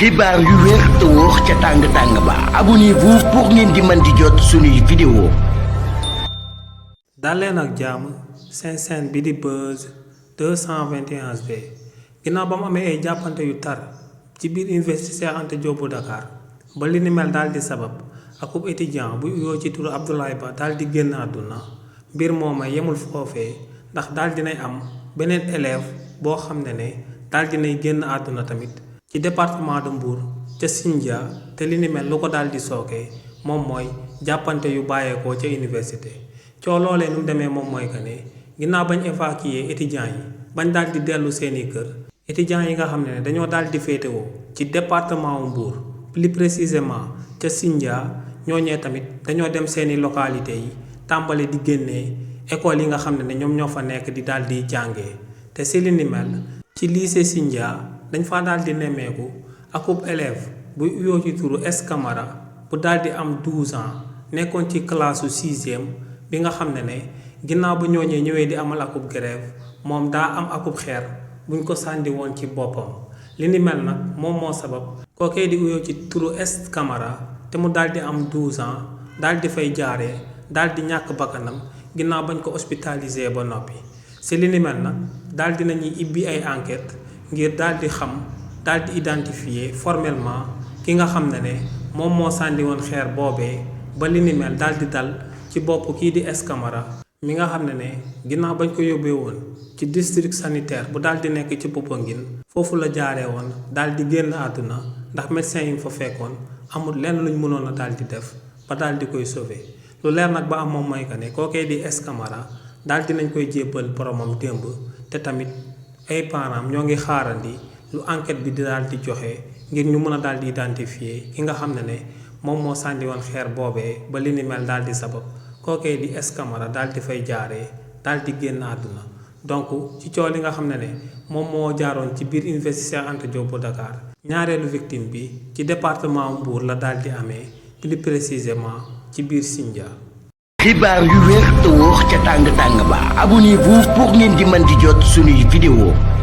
xibaar yu wér te wóor ca tàng ba abonnez-vous pour ngeen di mën di jot suñuy vidéo. daleen ak jàmm seen chaîne bi di Buzz 221 b ginnaaw ba mu amee ay jàppante yu tar ci biir université Cheikh Anta Diop bu Dakar ba li ni mel daal di sabab akub étudiant bu uyoo ci turu Abdoulaye Ba daal di génn àdduna mbir mooma yemul foofee ndax daal dinay am beneen élève boo xam ne daal dinay génn àdduna tamit ci département de Mbour ca Sindia te li ni mel lu ko daal di sookee moom mooy jàppante yu bàyyeekoo ca université coo loolee nu mu demee moom mooy que ne ginnaaw bañ évacuer étudiants yi bañ daal di dellu seeni kër étudiants yi nga xam ne dañoo daal di féetewoo ci département wu Mbour plus précisément ca Sindia ñooñee tamit dañoo dem seeni localité yi tàmbali di génnee école yi nga xam ne ñoom ñoo fa nekk di daal di jàngee te si li ni mel ci lycée Sindia dañ fa daal di nemmeeku akub élève bu uyoo ci turu S Camara bu daal di am 12 ans nekkoon ci classe su 6e bi nga xam ne ginnaaw ba ñooñee ñëwee di amal akub grève moom daa am akub xeer buñ ko sànni woon ci boppam li ni mel nag moom moo sabab kookee di uyoo ci turu S Camara te mu daal di am 12 ans daal di fay jaaree daal di ñàkk bakkanam ginnaaw bañ ko hospitalisé ba noppi si li ni mel nag daal di nañuy ibbi ay enquête ngir daal di xam daal di identifier formellement ki nga xam ne moom moo sànni woon xeer boobee ba li ni mel daal di dal ci bopp kii di S Camara mi nga xam ne ginnaaw bañ ko yóbbee woon ci district sanitaire bu daal di nekk ci Popenguine foofu la jaaree woon daal di génn àdduna ndax médecin yi mu fa fekkoon amul lenn luñ mënoon a daal di def ba daal di koy sauver lu leer nag ba am moom mooy que ne kookee di S Camara daal di nañ koy jébbal boromam démb te tamit ay parents ñoo ngi xaarandi lu enquête bi di daal di joxe ngir ñu mën a daal di identifier ki nga xam ne moom moo sànni woon xeer boobee ba li ni mel daal di sabab kookee di S Camara daal di fay jaaree daal di génn àdduna donc ci coow li nga xam ne moom moo jaaroon ci biir université Cheikh Anta Diop bu Dakar ñaareelu victime bi ci département Mbour la daal di amee plus précisément ci biir Sindia. xibaar yu wér te wóor ca tàng ba abonnez-vous pour ngeen di mën di jot suñuy vidéo.